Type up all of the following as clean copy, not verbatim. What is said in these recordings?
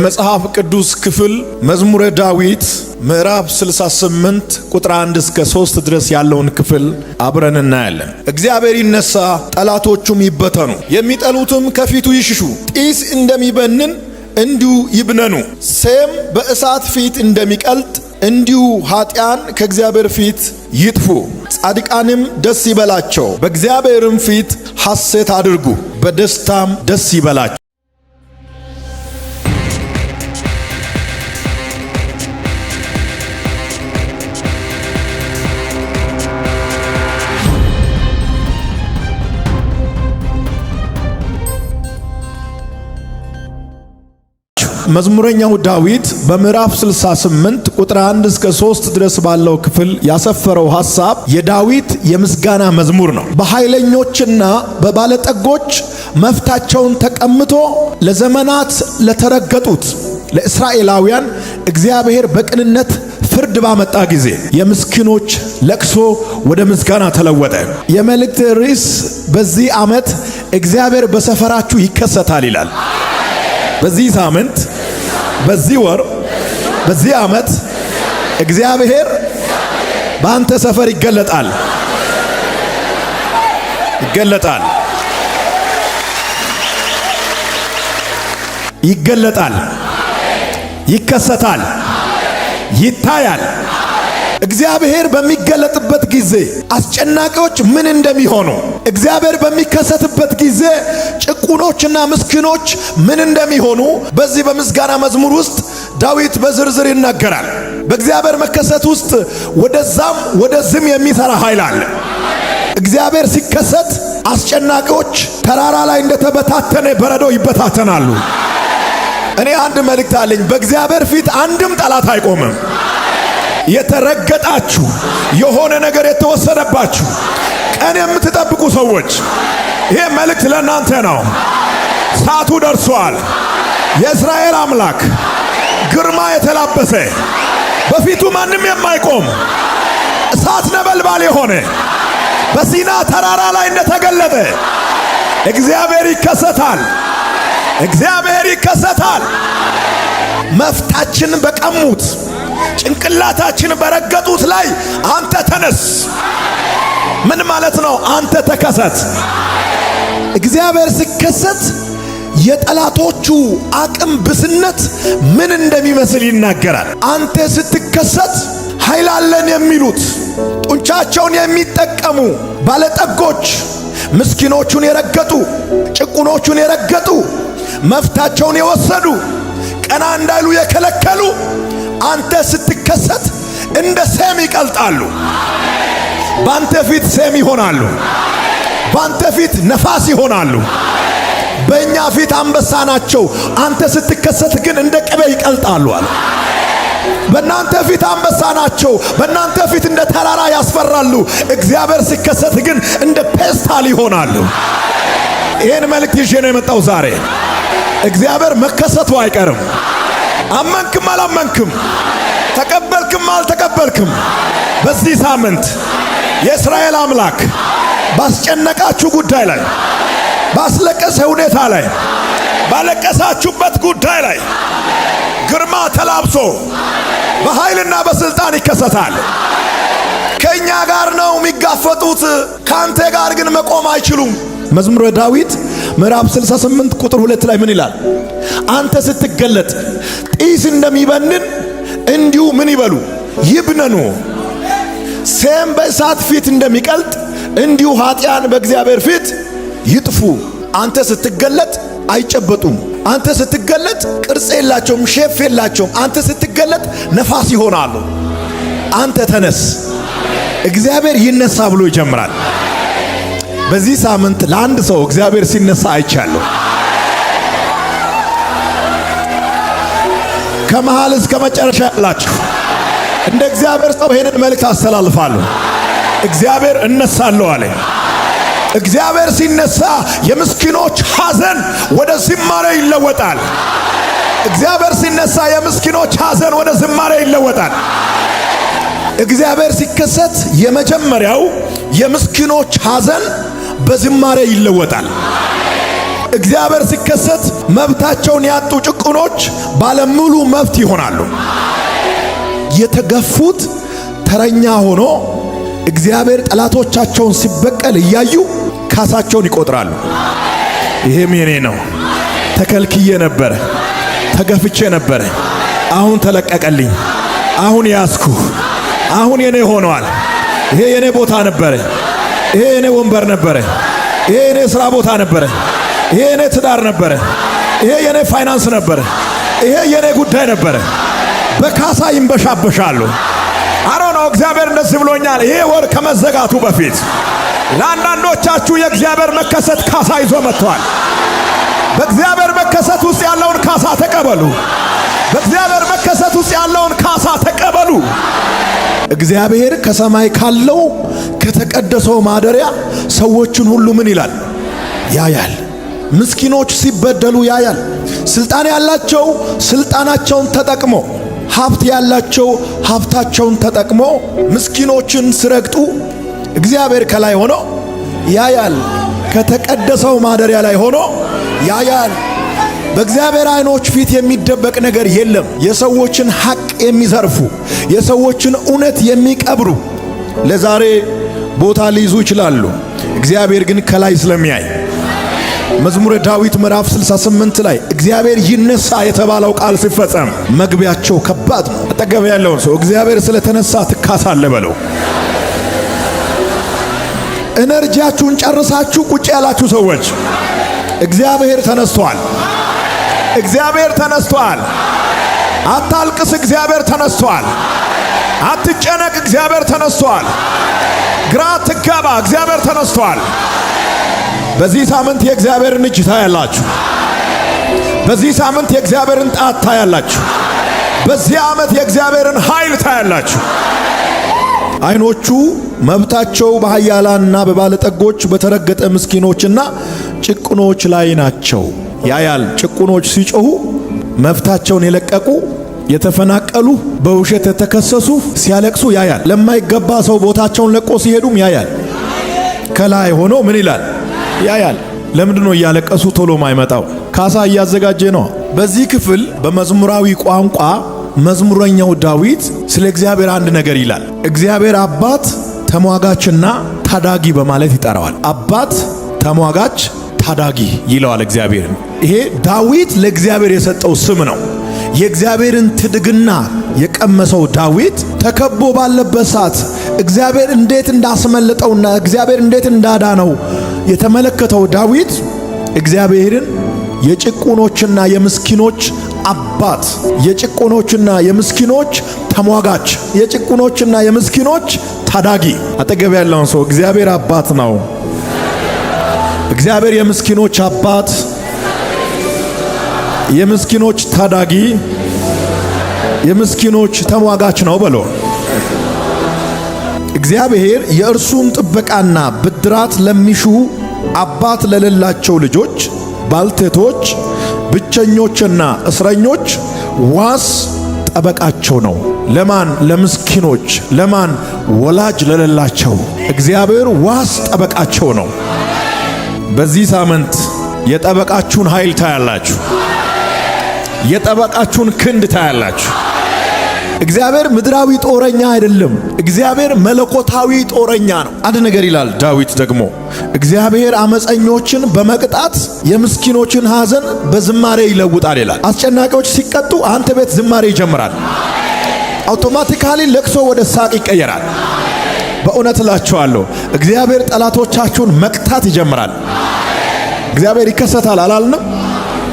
መጽሐፍ ቅዱስ ክፍል መዝሙረ ዳዊት ምዕራፍ 68 ቁጥር 1 እስከ 3 ድረስ ያለውን ክፍል አብረን እናያለን። እግዚአብሔር ይነሳ፣ ጠላቶቹም ይበተኑ፣ የሚጠሉትም ከፊቱ ይሽሹ። ጢስ እንደሚበንን እንዲሁ ይብነኑ፣ ሰም በእሳት ፊት እንደሚቀልጥ እንዲሁ ኃጥአን ከእግዚአብሔር ፊት ይጥፉ። ጻድቃንም ደስ ይበላቸው፣ በእግዚአብሔርም ፊት ሐሴት አድርጉ፣ በደስታም ደስ ይበላቸው። መዝሙረኛው ዳዊት በምዕራፍ 68 ቁጥር 1 እስከ 3 ድረስ ባለው ክፍል ያሰፈረው ሐሳብ የዳዊት የምስጋና መዝሙር ነው። በኃይለኞችና በባለጠጎች መፍታቸውን ተቀምቶ ለዘመናት ለተረገጡት ለእስራኤላውያን እግዚአብሔር በቅንነት ፍርድ ባመጣ ጊዜ የምስኪኖች ለቅሶ ወደ ምስጋና ተለወጠ። የመልእክት ርዕስ በዚህ ዓመት እግዚአብሔር በሰፈራችሁ ይከሰታል ይላል። በዚህ ሳምንት፣ በዚህ ወር፣ በዚህ ዓመት እግዚአብሔር በአንተ ሰፈር ይገለጣል፣ ይገለጣል፣ ይገለጣል፣ ይከሰታል፣ ይታያል። እግዚአብሔር በሚገለጥበት ጊዜ አስጨናቂዎች ምን እንደሚሆኑ፣ እግዚአብሔር በሚከሰትበት ጊዜ ጭቁኖችና ምስኪኖች ምን እንደሚሆኑ በዚህ በምስጋና መዝሙር ውስጥ ዳዊት በዝርዝር ይናገራል። በእግዚአብሔር መከሰት ውስጥ ወደዛም ወደዝም የሚሰራ ኃይል አለ። እግዚአብሔር ሲከሰት አስጨናቂዎች ተራራ ላይ እንደተበታተነ በረዶ ይበታተናሉ። እኔ አንድ መልእክት አለኝ። በእግዚአብሔር ፊት አንድም ጠላት አይቆምም። የተረገጣችሁ፣ የሆነ ነገር የተወሰደባችሁ፣ ቀን የምትጠብቁ ሰዎች ይሄ መልእክት ለእናንተ ነው። ሰዓቱ ደርሷል። የእስራኤል አምላክ ግርማ የተላበሰ፣ በፊቱ ማንም የማይቆም፣ እሳት ነበልባል የሆነ፣ በሲና ተራራ ላይ እንደተገለጠ እግዚአብሔር ይከሰታል። እግዚአብሔር ይከሰታል። መፍታችን በቀሙት፣ ጭንቅላታችን በረገጡት ላይ አንተ ተነስ። ምን ማለት ነው? አንተ ተከሰት። እግዚአብሔር ሲከሰት የጠላቶቹ አቅም ብስነት ምን እንደሚመስል ይናገራል። አንተ ስትከሰት ኃይል አለን የሚሉት፣ ጡንቻቸውን የሚጠቀሙ ባለጠጎች ምስኪኖቹን የረገጡ፣ ጭቁኖቹን የረገጡ፣ መፍታቸውን የወሰዱ፣ ቀና እንዳይሉ የከለከሉ አንተ ስትከሰት እንደ ሰም ይቀልጣሉ። ባንተ ፊት ሰም ይሆናሉ። ባንተ ፊት ነፋስ ይሆናሉ። በእኛ ፊት አንበሳ ናቸው። አንተ ስትከሰት ግን እንደ ቅቤ ይቀልጣሉ አለ። በእናንተ ፊት አንበሳ ናቸው። በእናንተ ፊት እንደ ተራራ ያስፈራሉ። እግዚአብሔር ሲከሰት ግን እንደ ፔስታል ይሆናሉ። ይህን መልእክት ይዤ ነው የመጣው ዛሬ። እግዚአብሔር መከሰቱ አይቀርም። አመንክም አላመንክም፣ ተቀበልክም አልተቀበልክም፣ በዚህ ሳምንት የእስራኤል አምላክ ባስጨነቃችሁ ጉዳይ ላይ፣ ባስለቀሰ ሁኔታ ላይ፣ ባለቀሳችሁበት ጉዳይ ላይ ግርማ ተላብሶ በኃይልና በስልጣን ይከሰታል። ከእኛ ጋር ነው የሚጋፈጡት፣ ካንተ ጋር ግን መቆም አይችሉም። መዝሙረ ዳዊት ምዕራፍ 68 ቁጥር 2 ላይ ምን ይላል? አንተ ስትገለጥ ጢስ እንደሚበንን እንዲሁ ምን ይበሉ? ይብነኑ። ሰም በእሳት ፊት እንደሚቀልጥ እንዲሁ ኃጥአን በእግዚአብሔር ፊት ይጥፉ። አንተ ስትገለጥ አይጨበጡም። አንተ ስትገለጥ ቅርጽ የላቸውም፣ shape የላቸውም። አንተ ስትገለጥ ነፋስ ይሆናሉ። አንተ ተነስ፣ እግዚአብሔር ይነሳ ብሎ ይጀምራል። በዚህ ሳምንት ለአንድ ሰው እግዚአብሔር ሲነሳ አይቻለሁ። ከመሃል እስከ መጨረሻ ያላችሁ እንደ እግዚአብሔር ሰው ይሄንን መልእክት አስተላልፋለሁ። እግዚአብሔር እነሳለሁ አለ። እግዚአብሔር ሲነሳ የምስኪኖች ሐዘን ወደ ዝማሬ ይለወጣል። እግዚአብሔር ሲነሳ የምስኪኖች ሐዘን ወደ ዝማሬ ይለወጣል። እግዚአብሔር ሲከሰት የመጀመሪያው የምስኪኖች ሐዘን በዝማሬ ይለወጣል። እግዚአብሔር ሲከሰት መብታቸውን ያጡ ጭቁኖች ባለሙሉ መብት ይሆናሉ። የተገፉት ተረኛ ሆኖ እግዚአብሔር ጠላቶቻቸውን ሲበቀል እያዩ ካሳቸውን ይቆጥራሉ። ይሄም የኔ ነው፣ ተከልክዬ ነበረ፣ ተገፍቼ ነበረ፣ አሁን ተለቀቀልኝ፣ አሁን ያዝኩ፣ አሁን የኔ ሆኗል። ይሄ የኔ ቦታ ነበረ፣ ይሄ የኔ ወንበር ነበረ፣ ይሄ የኔ ስራ ቦታ ነበረ፣ ይሄ የኔ ትዳር ነበረ፣ ይሄ የኔ ፋይናንስ ነበረ፣ ይሄ የኔ ጉዳይ ነበረ። በካሳ ይንበሻበሻሉ። አሮ ነው እግዚአብሔር እንደዚህ ብሎኛል። ይሄ ወር ከመዘጋቱ በፊት ለአንዳንዶቻችሁ የእግዚአብሔር መከሰት ካሳ ይዞ መጥቷል። በእግዚአብሔር መከሰት ውስጥ ያለውን ካሳ ተቀበሉ። በእግዚአብሔር መከሰት ውስጥ ያለውን ካሳ ተቀበሉ። እግዚአብሔር ከሰማይ ካለው ከተቀደሰው ማደሪያ ሰዎችን ሁሉ ምን ይላል? ያያል። ምስኪኖች ሲበደሉ ያያል። ስልጣን ያላቸው ስልጣናቸውን ተጠቅሞ፣ ሀብት ያላቸው ሀብታቸውን ተጠቅሞ ምስኪኖችን ሲረግጡ እግዚአብሔር ከላይ ሆኖ ያያል። ከተቀደሰው ማደሪያ ላይ ሆኖ ያያል። በእግዚአብሔር ዓይኖች ፊት የሚደበቅ ነገር የለም። የሰዎችን ሐቅ የሚዘርፉ፣ የሰዎችን እውነት የሚቀብሩ ለዛሬ ቦታ ሊይዙ ይችላሉ። እግዚአብሔር ግን ከላይ ስለሚያይ፣ መዝሙረ ዳዊት ምዕራፍ 68 ላይ እግዚአብሔር ይነሳ የተባለው ቃል ሲፈጸም መግቢያቸው ከባድ ነው። አጠገብ ያለውን ሰው እግዚአብሔር ስለተነሳ ትካሳለህ በለው። Energy ያችሁን ጨርሳችሁ ቁጭ ያላችሁ ሰዎች፣ እግዚአብሔር ተነስቷል። እግዚአብሔር ተነስቷል። አታልቅስ፣ እግዚአብሔር ተነስቷል። አትጨነቅ፣ እግዚአብሔር ተነስቷል። ግራ አትጋባ፣ እግዚአብሔር ተነስቷል። በዚህ ሳምንት የእግዚአብሔርን እጅ ታያላችሁ። በዚህ ሳምንት የእግዚአብሔርን ጣት ታያላችሁ። በዚህ ዓመት የእግዚአብሔርን ኃይል ታያላችሁ። ዓይኖቹ መብታቸው በኃያላንና በባለጠጎች በተረገጠ ምስኪኖችና ጭቁኖች ላይ ናቸው። ያያል። ጭቁኖች ሲጮሁ፣ መብታቸውን የለቀቁ፣ የተፈናቀሉ፣ በውሸት የተከሰሱ ሲያለቅሱ ያያል። ለማይገባ ሰው ቦታቸውን ለቆ ሲሄዱም ያያል። ከላይ ሆኖ ምን ይላል? ያያል። ለምንድን ነው እያለቀሱ ቶሎ ማይመጣው? ካሳ እያዘጋጀ ነው። በዚህ ክፍል በመዝሙራዊ ቋንቋ መዝሙረኛው ዳዊት ስለ እግዚአብሔር አንድ ነገር ይላል። እግዚአብሔር አባት፣ ተሟጋችና ታዳጊ በማለት ይጠራዋል። አባት፣ ተሟጋች፣ ታዳጊ ይለዋል እግዚአብሔርን። ይሄ ዳዊት ለእግዚአብሔር የሰጠው ስም ነው። የእግዚአብሔርን ትድግና የቀመሰው ዳዊት ተከቦ ባለበት ሰዓት እግዚአብሔር እንዴት እንዳስመለጠውና እግዚአብሔር እንዴት እንዳዳነው የተመለከተው ዳዊት እግዚአብሔርን የጭቁኖችና የምስኪኖች አባት፣ የጭቁኖችና የምስኪኖች ተሟጋች፣ የጭቁኖችና የምስኪኖች ታዳጊ። አጠገብ ያለውን ሰው እግዚአብሔር አባት ነው። እግዚአብሔር የምስኪኖች አባት፣ የምስኪኖች ታዳጊ፣ የምስኪኖች ተሟጋች ነው በሎ። እግዚአብሔር የእርሱን ጥበቃና ብድራት ለሚሹ አባት ለሌላቸው ልጆች፣ ባልቴቶች፣ ብቸኞችና እስረኞች ዋስ ጠበቃቸው ነው። ለማን? ለምስኪኖች። ለማን? ወላጅ ለሌላቸው እግዚአብሔር ዋስ ጠበቃቸው ነው። በዚህ ሳምንት የጠበቃችሁን ኃይል ታያላችሁ። የጠበቃችሁን ክንድ ታያላችሁ። እግዚአብሔር ምድራዊ ጦረኛ አይደለም። እግዚአብሔር መለኮታዊ ጦረኛ ነው። አንድ ነገር ይላል ዳዊት ደግሞ፣ እግዚአብሔር አመፀኞችን በመቅጣት የምስኪኖችን ሐዘን በዝማሬ ይለውጣል ይላል። አስጨናቂዎች ሲቀጡ አንተ ቤት ዝማሬ ይጀምራል። Automatically ለቅሶ ወደ ሳቅ ይቀየራል። በእውነት እላችኋለሁ፣ እግዚአብሔር ጠላቶቻችሁን መቅጣት ይጀምራል። እግዚአብሔር ይከሰታል አላልንም?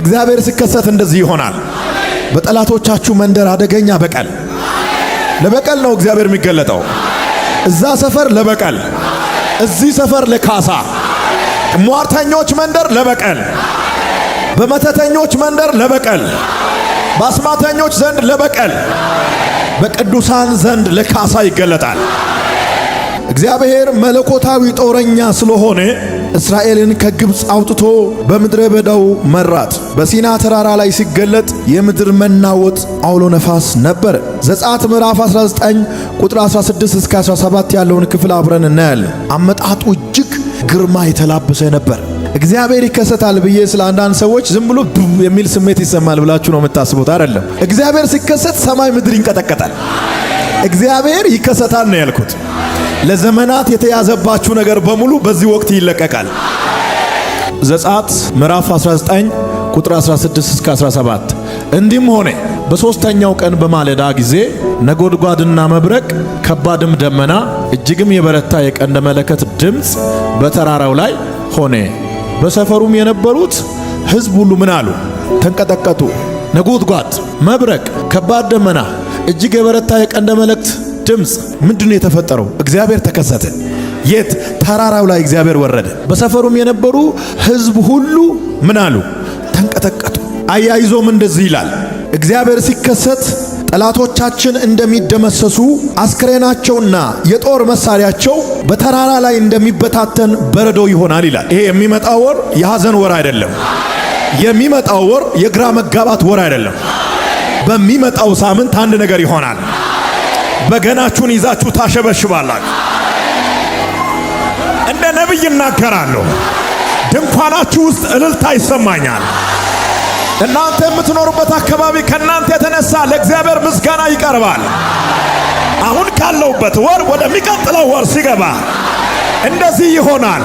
እግዚአብሔር ሲከሰት እንደዚህ ይሆናል። በጠላቶቻችሁ መንደር አደገኛ በቀል፣ ለበቀል ነው እግዚአብሔር የሚገለጠው። እዛ ሰፈር ለበቀል፣ እዚህ ሰፈር ለካሳ፣ ሟርተኞች መንደር ለበቀል፣ በመተተኞች መንደር ለበቀል፣ በአስማተኞች ዘንድ ለበቀል፣ በቅዱሳን ዘንድ ለካሳ ይገለጣል። እግዚአብሔር መለኮታዊ ጦረኛ ስለሆነ እስራኤልን ከግብፅ አውጥቶ በምድረ በዳው መራት። በሲና ተራራ ላይ ሲገለጥ የምድር መናወጥ፣ አውሎ ነፋስ ነበር። ዘጸአት ምዕራፍ 19 ቁጥር 16 እስከ 17 ያለውን ክፍል አብረን እናያለን። አመጣጡ እጅግ ግርማ የተላበሰ ነበር። እግዚአብሔር ይከሰታል ብዬ ስለ አንዳንድ ሰዎች ዝም ብሎ የሚል ስሜት ይሰማል ብላችሁ ነው የምታስቡት። አይደለም። እግዚአብሔር ሲከሰት ሰማይ ምድር ይንቀጠቀጣል። እግዚአብሔር ይከሰታል ነው ያልኩት። ለዘመናት የተያዘባችሁ ነገር በሙሉ በዚህ ወቅት ይለቀቃል። ዘጸአት ምዕራፍ 19 ቁጥር 16 እስከ 17። እንዲህም ሆነ በሦስተኛው ቀን በማለዳ ጊዜ ነጎድጓድና መብረቅ፣ ከባድም ደመና፣ እጅግም የበረታ የቀንደ መለከት ድምፅ በተራራው ላይ ሆነ። በሰፈሩም የነበሩት ሕዝብ ሁሉ ምን አሉ? ተንቀጠቀጡ። ነጎድጓድ፣ መብረቅ፣ ከባድ ደመና፣ እጅግ የበረታ የቀንደ መለከት ድምፅ። ምንድነው የተፈጠረው? እግዚአብሔር ተከሰተ። የት? ተራራው ላይ እግዚአብሔር ወረደ። በሰፈሩም የነበሩ ሕዝብ ሁሉ ምን አሉ? ተንቀጠቀጡ። አያይዞም እንደዚህ ይላል፣ እግዚአብሔር ሲከሰት ጠላቶቻችን እንደሚደመሰሱ አስክሬናቸውና የጦር መሳሪያቸው በተራራ ላይ እንደሚበታተን በረዶ ይሆናል ይላል። ይሄ የሚመጣው ወር የሐዘን ወር አይደለም። የሚመጣው ወር የግራ መጋባት ወር አይደለም። በሚመጣው ሳምንት አንድ ነገር ይሆናል። በገናችሁን ይዛችሁ ታሸበሽባላችሁ። እንደ ነቢይ እናገራለሁ። ድንኳናችሁ ውስጥ እልልታ ይሰማኛል። እናንተ የምትኖሩበት አካባቢ ከእናንተ የተነሳ ለእግዚአብሔር ምስጋና ይቀርባል። አሁን ካለውበት ወር ወደሚቀጥለው ወር ሲገባ እንደዚህ ይሆናል።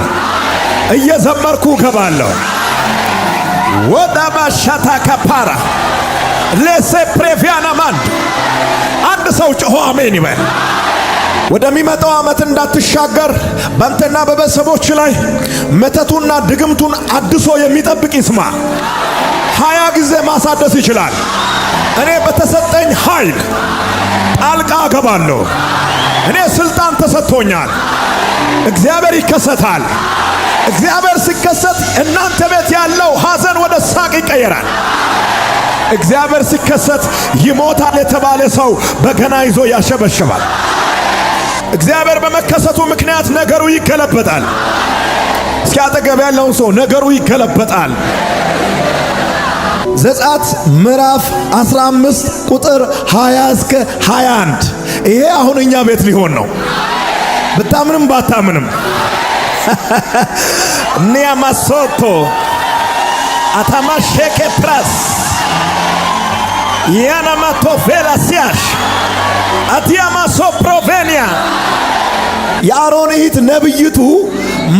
እየዘመርኩ እገባለሁ። ወዳማሻታ ካፓራ ሌሴ ፕሬቪያና ማንድ። አንድ ሰው ጮሆ አሜን ይበል። ወደሚመጣው ዓመት እንዳትሻገር በአንተና በቤተሰቦች ላይ መተቱና ድግምቱን አድሶ የሚጠብቅ ይስማ። 20 ጊዜ ማሳደስ ይችላል። እኔ በተሰጠኝ ኃይል ጣልቃ እገባለሁ። እኔ ስልጣን ተሰጥቶኛል። እግዚአብሔር ይከሰታል። እግዚአብሔር ሲከሰት እናንተ ቤት ያለው ሐዘን ወደ ሳቅ ይቀየራል። እግዚአብሔር ሲከሰት ይሞታል የተባለ ሰው በገና ይዞ ያሸበሽባል። እግዚአብሔር በመከሰቱ ምክንያት ነገሩ ይገለበጣል። እስኪ አጠገብ ያለውን ሰው ነገሩ ይገለበጣል። ዘጸአት ምዕራፍ 15 ቁጥር 20 እስከ 21። ይሄ አሁን እኛ ቤት ሊሆን ነው። ብታምንም ባታምንም ኒያማሶቶ አታማሼኬ ፕራስ ያናማቶፌላሲያሽ አቲያማሶ ፕሮቬኒያ። የአሮን እህት ነቢይቱ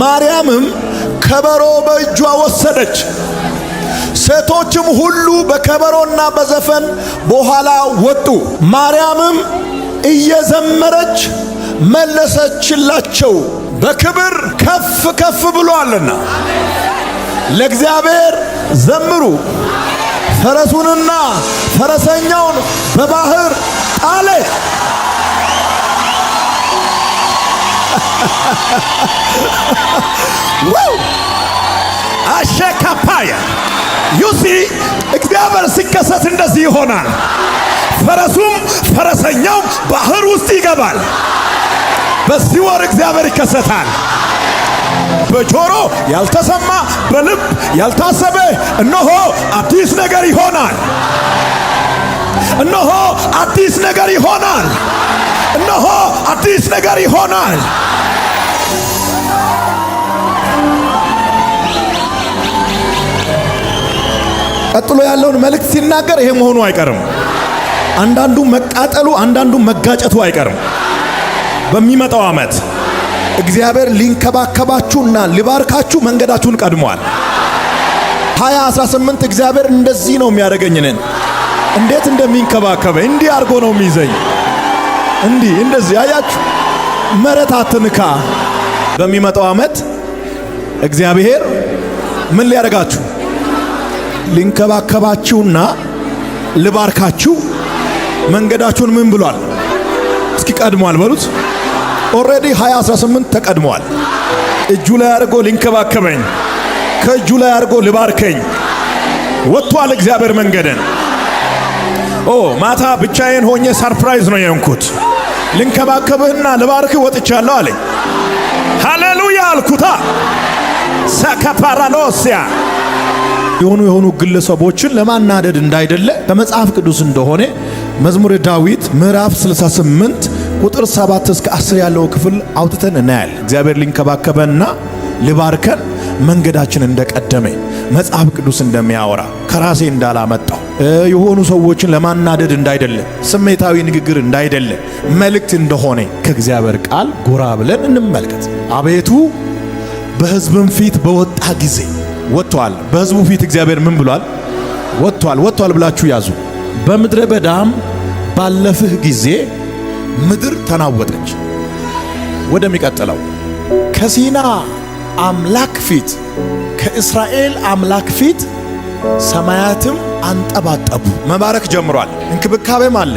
ማርያምም ከበሮ በእጇ ወሰደች። ሴቶችም ሁሉ በከበሮና በዘፈን በኋላ ወጡ። ማርያምም እየዘመረች መለሰችላቸው፣ በክብር ከፍ ከፍ ብሏልና ለእግዚአብሔር ዘምሩ። ፈረሱንና ፈረሰኛውን በባህር ጣለ። Wow! አሸካፓያ you see፣ እግዚአብሔር ሲከሰት እንደዚህ ይሆናል። ፈረሱም ፈረሰኛውም ባህር ውስጥ ይገባል። በዚህ ወር እግዚአብሔር ይከሰታል። በጆሮ ያልተሰማ፣ በልብ ያልታሰበ እነሆ አዲስ ነገር ይሆናል። እነሆ አዲስ ነገር ይሆናል። እነሆ አዲስ ነገር ይሆናል። ቀጥሎ ያለውን መልእክት ሲናገር ይሄ መሆኑ አይቀርም። አንዳንዱ መቃጠሉ፣ አንዳንዱ መጋጨቱ አይቀርም። በሚመጣው ዓመት እግዚአብሔር ሊንከባከባችሁና ሊባርካችሁ መንገዳችሁን ቀድሟል። 2018 እግዚአብሔር እንደዚህ ነው የሚያደርገኝ። እኔን እንዴት እንደሚንከባከበኝ፣ እንዲህ አድርጎ ነው የሚይዘኝ። እንዲህ እንደዚህ አያችሁ፣ መሬት አትንካ። በሚመጣው ዓመት እግዚአብሔር ምን ሊያደርጋችሁ? ሊንከባከባችሁና ልባርካችሁ መንገዳችሁን ምን ብሏል? እስኪ ቀድሟል በሉት። Already 2018 ተቀድሟል። እጁ ላይ አድርጎ ሊንከባከበኝ፣ ከእጁ ላይ አድርጎ ልባርከኝ ወጥቷል እግዚአብሔር መንገድን። ኦ፣ ማታ ብቻዬን ሆኜ surprise ነው የሆንኩት። ልንከባከብህና ልባርክህ ወጥቻለሁ አለኝ። ሃሌሉያ አልኩታ። ሰከፓራኖሲያ የሆኑ የሆኑ ግለሰቦችን ለማናደድ እንዳይደለ ከመጽሐፍ ቅዱስ እንደሆነ መዝሙረ ዳዊት ምዕራፍ 68 ቁጥር 7 እስከ 10 ያለው ክፍል አውጥተን እናያለን። እግዚአብሔር ሊንከባከበንና ሊባርከን መንገዳችን እንደቀደመ መጽሐፍ ቅዱስ እንደሚያወራ ከራሴ እንዳላመጣው የሆኑ ሰዎችን ለማናደድ እንዳይደለ፣ ስሜታዊ ንግግር እንዳይደለ፣ መልእክት እንደሆነ ከእግዚአብሔር ቃል ጎራ ብለን እንመልከት። አቤቱ በሕዝብም ፊት በወጣ ጊዜ ወጥቷል። በሕዝቡ ፊት እግዚአብሔር ምን ብሏል? ወጥቷል። ወጥቷል ብላችሁ ያዙ። በምድረ በዳም ባለፍህ ጊዜ ምድር ተናወጠች። ወደሚቀጥለው ከሲና አምላክ ፊት ከእስራኤል አምላክ ፊት ሰማያትም አንጠባጠቡ። መባረክ ጀምሯል። እንክብካቤም አለ።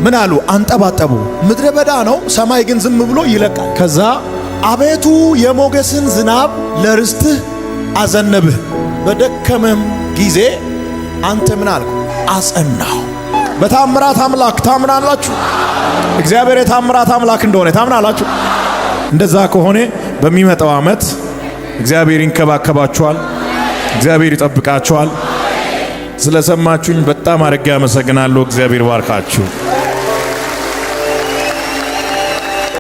ምን አሉ? አንጠባጠቡ። ምድረ በዳ ነው፣ ሰማይ ግን ዝም ብሎ ይለቃል። ከዛ አቤቱ የሞገስን ዝናብ ለርስትህ አዘነብህ፣ በደከመም ጊዜ አንተ ምን አልኩ? አጸናሁ። በታምራት አምላክ ታምናላችሁ? እግዚአብሔር የታምራት አምላክ እንደሆነ ታምናላችሁ? እንደዛ ከሆነ በሚመጣው ዓመት እግዚአብሔር ይንከባከባችኋል። እግዚአብሔር ይጠብቃችኋል። ስለሰማችሁኝ በጣም አድርጌ አመሰግናለሁ። እግዚአብሔር ባርካችሁ።